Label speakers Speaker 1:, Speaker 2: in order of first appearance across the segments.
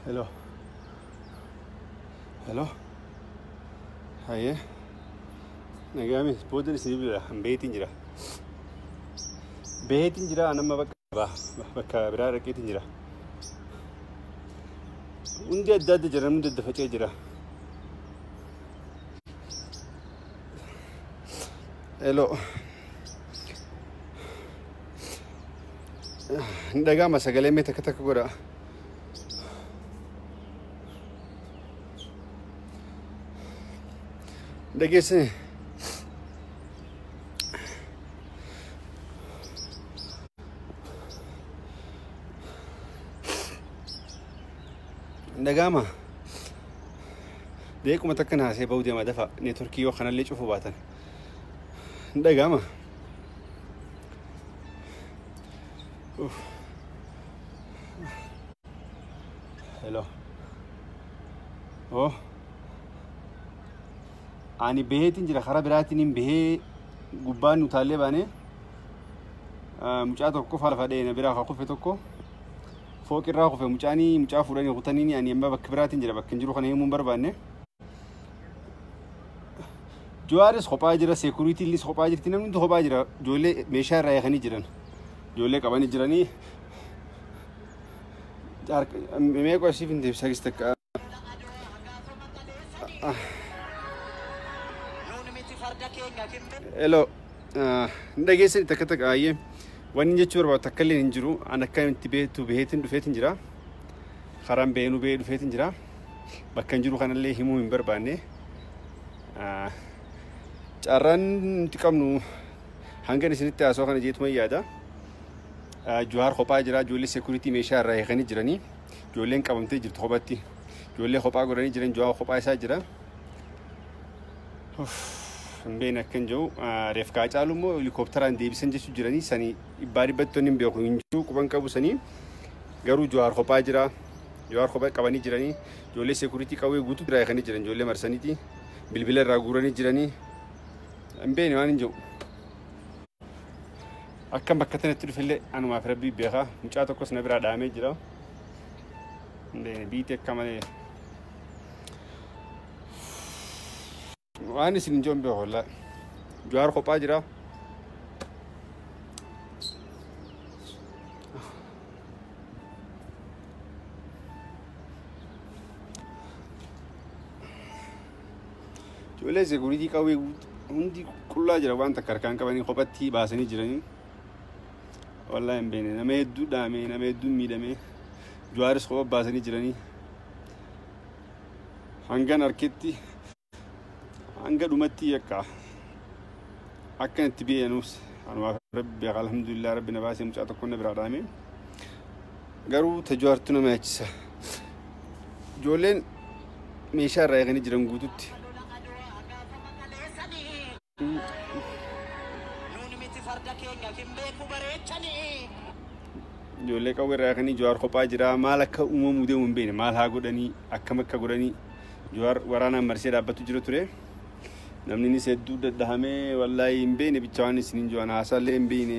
Speaker 1: Hello. Hello. Hayyee. Nagaami boodan isin bilbila beetiin jira. Beetiin jira nama bakka biraa dhaqeetiin jira. Hundi adda adda jira, namni adda faca'ee jira. Hello. Hin dhaga'ama sagalee mee takka takka godha. Dhageessani. Hin dhaga'ama. Deequma takka naasee ba'uu deema dafa neetworkii yoo kanallee cufuu baatan. Hin dhaga'ama. Hello. Oh. Ani baheetiin jira karaa biraatiin hin bahee gubbaan utaallee baanee mucaa tokko lafa dha'ee na biraa kufe tokko fooqirraa kufe mucaanii mucaa fuudhanii kutanii ani amma bakka biraatiin jira bakka hin jiru kana himuu hin barbaanne. Jawaaris kophaa jira, seekuriitiinis kophaa jirti, namni hundi kophaa jira. Ijoollee meeshaa irraa eeganii jiran. Ijoollee qabanii jiranii. Meeqa siif hin deebisa takka. Hello. Hin dhageessani takka takka baay'ee. Wanni jechuu barbaadu takka illee hin jiru. An akka itti beektu baheetiin dhufeetiin jira. Karaan baheenuu bahee dhufeetiin jira. Bakka hin jiru kanallee himuu hin barbaanne. Carraan nuti qabnu hanga isinitti haasoo kana jeetuma yaada. Jawaar kophaa jira. Ijoollee seekuritii meeshaa irraa eeganii jiranii. Ijoolleen qabamtee jirtu kophatti. Ijoollee kophaa godhanii jiran Jawaar kophaa isaa jira. Hin beekne akkan jiru. Reef Haacaaluu immoo helikoophteraan deebisan jechuu jiranii sanii dhibbaa dhibbatti hin beeku hin jiru quban qabu sanii. Garuu Jawaar kophaa jira. Jawaar kophaa qabanii jiranii. Ijoollee seekuritii qawwee guutuu irraa eeganii jiran ijoollee marsaniiti. Bilbila irraa guuranii jiranii. Hin beekne waan hin jiru. Akkam bakka tanatti dhufellee anumaaf rabbii beekaa. Mucaa tokkos na biraa dhahamee jira. Hin beekne biitii akka malee. Waan isin hin jiru hin beeku wallaahi. Jawaar kophaa jira. Ijoollee seekuritii qawwee hundi qullaa jira waan takka harkaan qabanii kophatti baasanii jiranii. Wallaahi hin beekne nama hedduu dhahamee nama hedduu miidhamee Jawaaris kopha baasanii jiranii. Hangan harketti hanga dhumatti yakka akkan itti beeyanuus anumaaf rabbi beeka alhamdulillah rabbi na baasee mucaa tokko na biraa dhahamee. Garuu ta Jawaartu nama yaachisa. Ijoolleen meeshaa irraa eeganii jiran guututti. Ijoollee qawwee irraa eeganii Jawaar kophaa jira maal akka uumamuu deemu hin beekne maal haa godhanii akkam akka godhanii Jawaar waraanaan marsee dhaabbatu jira ture. Namni innis hedduu dadhahamee wallaahi hin beekne bicha waan isin hin jiran haasaallee hin beekne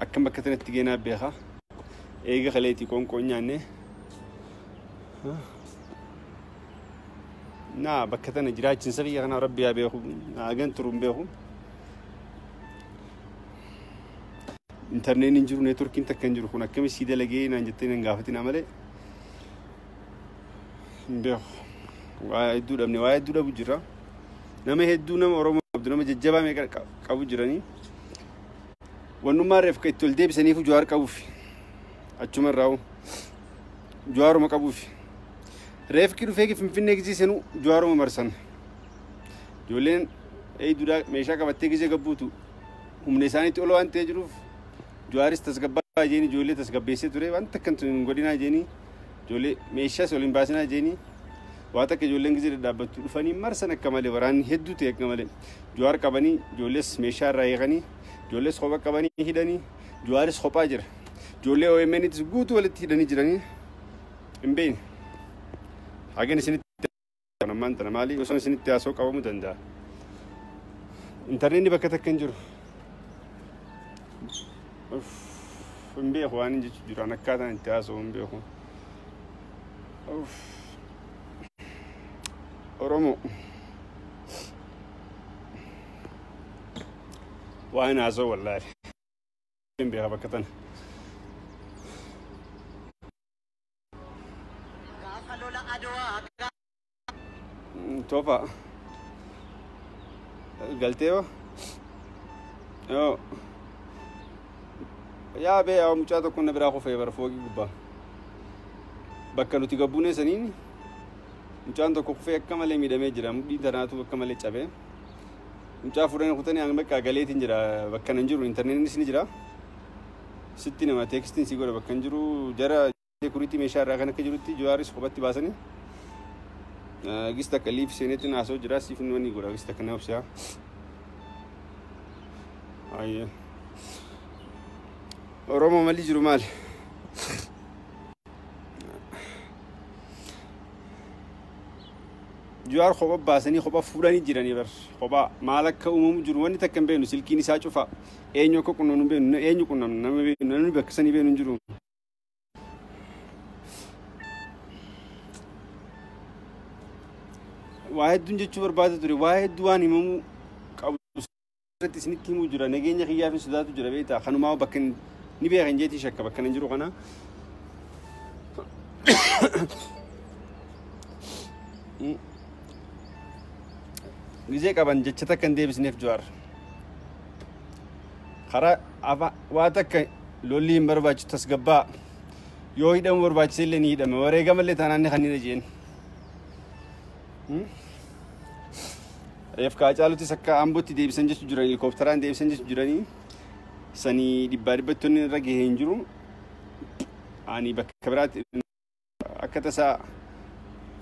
Speaker 1: akkam bakka tanatti geenaa beeka. Eega kaleetii qoonqoo nyaanne. Naa bakka tana jiraachinsa biyya kanaa rabbi haa beeku hagan turu hin beeku. Intarneetiin hin jiru neetworkiin takka hin jiru kun akkami sii dalagee naan jettee nan gaafatina malee hin beeku. Waa hedduu dhabne waa hedduu dhabu jira. Nama hedduu nama Oromoo qabdu nama jajjabaa meeqa qabu jiranii. Wannummaa reef itti ol deebisaniif Jawaar qabuuf achuma irraa Jawaaruma qabuuf. Reefki dhufee Finfinnee gisee seenuu Jawaaruma marsan. Ijoolleen eeyduudhaa meeshaa qabattee gisee gabbuutu humna isaaniitti ol waan ta'ee jiruuf Jawaaris tasgabbaa jeeni ijoollee tasgabbeessee ture waan takka hin godhinaa jeeni ijoollee meeshaas ol hin baasinaa jeeni waa takka ijoolleen gisee dhadhaabbattu dhufanii marsan akka malee waraanni hedduu ta'e akka malee Jawaar qabanii ijoollees meeshaa irraa eeganii ijoollees kophaa qabanii hidhanii Jawaaris kophaa jira. Ijoollee OMN'tis guutuu walitti hidhanii jiranii hin beekne. Hagan isinitti ammaan tana maali osoo isinitti haasoo qabamuu danda'a. Intarneetni bakka takka hin jiru. Hin beeku waan hin jechuu jiru an akkaataan itti haasa'u hin beeku. Uff. Oromo. Waan haasa'u wallaahi. Hin beeka bakka tana. Tofa. Galtee hoo? Yoo. Yaa bee yaa mucaa tokko na biraa kufee bara fooqii gubbaa. Bakka nuti gabbuunee saniin mucaan tokko kufee akka malee miidhamee jira. Mudhiin tanaatu akka malee cabee. Mucaa fuudhanii kutanii hanga bakka galeetiin jira. Bakka nan jiru intarneetinis ni jira. Sitti nama teekstiin si godha bakka hin jiru jara security meeshaa irraa kan akka jirutti Jawaaris kophatti baasanii. Gis takka liif seenetti naasoo jira siif inni godha gis takka na obsiyaa. Ayyee. Oromoo malli jiru maali? Jawaar kopha baasanii kopha fuudhanii jiranii bar kophaa maal akka uumamu jiru wanni takka hin beeknu silkiin isaa cufa eenyu akka qunnamu hin beeknu eenyu qunnamu nama beeknu namni bakka sanii beeknu hin jiru. Waa hedduun jechuu barbaada ture waa hedduu waan himamuu qabu irratti isinitti himuu jira nageenya kiyyaaf hin sodaatu jira beektaa kanumaa bakka ni beekan jeetii shakka bakka hin jiru kana. Gizee qaban jecha takka hin deebisneef Jawaar. Karaa waa takka lolli hin barbaachisu tasgabbaa yoo hidhamu barbaachise illee ni hidhama wareegama illee taanaan ni kannina jeen. Reef Kaacaalutis akka Ambootti deebisan jechuu jiran helikoophteraan deebisan jechuu jiranii sanii dhibbaa dhibbattoonni irra gahee hin jiru. Ani bakka biraatti akka tasaa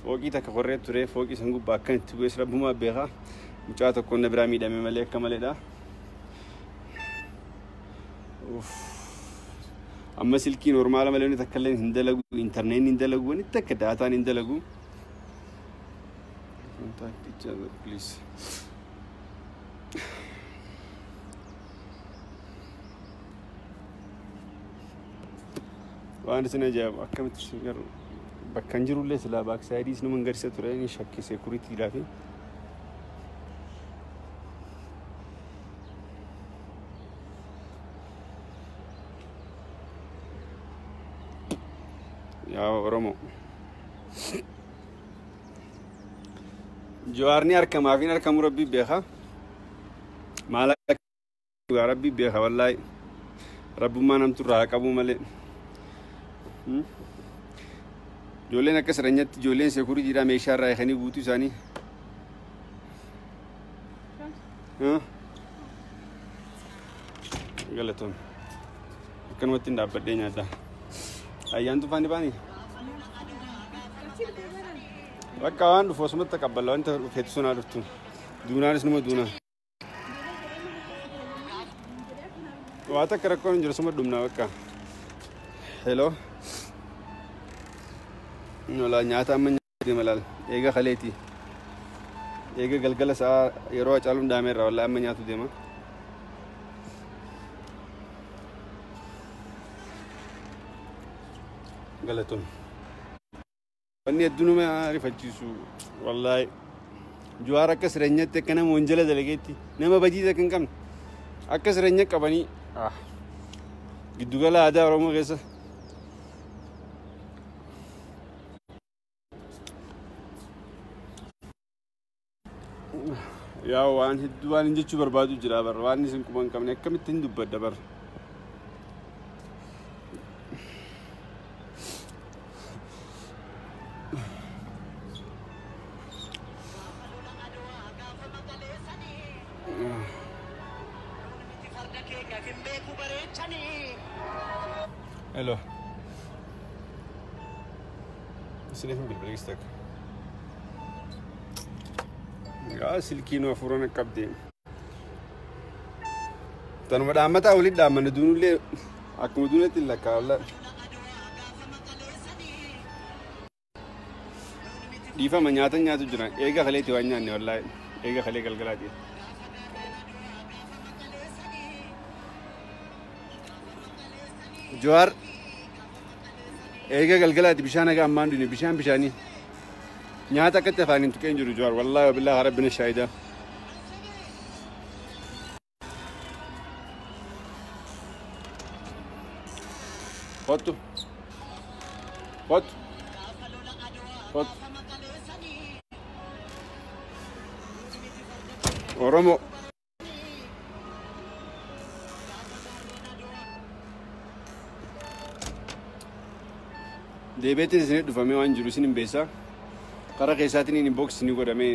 Speaker 1: fooqii takka korree ture fooqii san gubbaa akkan itti bu'es rabbumaa beeka mucaa tokko na biraa miidhame malee akka maleedha. Amma silkii normaala malee wanni takka illee hin dalagu intarneetni hin dalagu wanni takka daataan hin dalagu. Contact each other please. Waan isin ajaa'ibu akkamitti isin garuu bakka hin jirullee silaa baaksaayidii isinuma hin garsiisa ture ni shakke seekuriitiidhaa fi yaa Oromoo. Jawaarni harkamaa fi harkamuu rabbii beeka. Maal akka dhugaa rabbii beeka wallaahi. Rabbummaa namtu irraa haa qabuu malee. Ijoolleen akka siranyatti ijoolleen seekuriitiidhaa meeshaa irraa eeganii guutuu isaanii. Galatoon. Akkanumatti hin dhaabbadhee nyaadha. Ayyaan tufaan baanii? Bakka waan dhufu osumatti taqabbala wanta feetu sun haa dhuftu. Duunaanis numa duuna. Waa takka rakkoon hin jiru suma dhumna bakka. Hello. Nola nyaata amma nyaata deema laal. Eega kaleeti. Eega galgala sa'a yeroo Hacaaluun dhaameerra wallaahi amma nyaatu deema. Galatoon. Wanni hedduu nama rifachiisu wallaahi. Jawaar akka sireenyatti akka nama wanjala dalageetti nama badii takka hin qabne akka sireenya qabanii giddugala aadaa Oromoo keessa. Yaa waan hedduu waan hin jechuu barbaadu jira bar waan isin quba hin qabne akkamitti hin dubbadha bar. Hello. Isiniif hin bilbila takka. Yaa silkii nu hafuuraan qabdee. Tanuma dhaammataa walitti dhaammanne duunullee akkuma duunetti hin lakkaa'alla. Dhiifama nyaata nyaatu jira. Eega kaleetti waan nyaanne wallaahi. Eega kalee galgalaati. Jawaar Eega galgalaati bishaan haga ammaan dhune bishaan bishaanii. Nyaata akkatti afaan hin tuqeen jiru Jawaar. Wallaahi wa billaahi rabbina shaahidaa. Kottu. Kottu. Kottu. Oromoo. Deebiitiin isinii dhufamee waan jiru isin hin beesaa. Karaa keessaatiin inbox isinii godhamee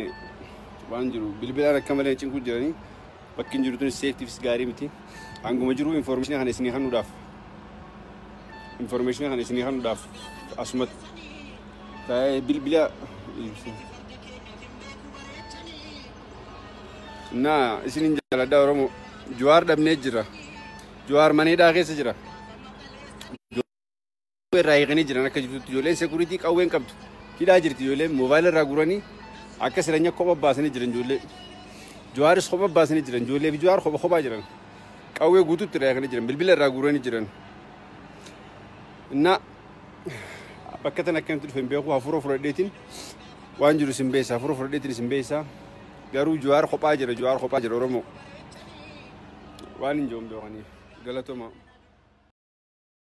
Speaker 1: waan jiru bilbilaan akka malee cinquu jiranii bakki hin jiru tun safetyfis gaarii miti. Hanguma jiru information kana isinii kennuudhaaf information kana isinii kennuudhaaf asumatti taa'ee bilbila naa isinin jaaladha Oromoo. Jawaar dhabnee jira. Jawaar maneedhaa keessa jira. Irraa hiikanii jiran akka jirtutti ijoolleen security qawween qabdu. Hidhaa jirti ijoolleen moobaayila irraa guranii akka siranya kopha baasanii jiran ijoollee. Jawaaris kopha baasanii jiran ijoollee fi Jawaar kopha kophaa jiran. Qawwee guutuutti irraa hiikanii jiran bilbila irraa guranii jiran. Innaa bakka tana akkamitti dhufe hin beeku hafuura fudhadheetiin waan jiru isin beessa hafuura fudhadheetiin isin beessa garuu Jawaar kophaa jira Jawaar kophaa jira Oromoo waan hin jiru hin beekaniif galatoomaa.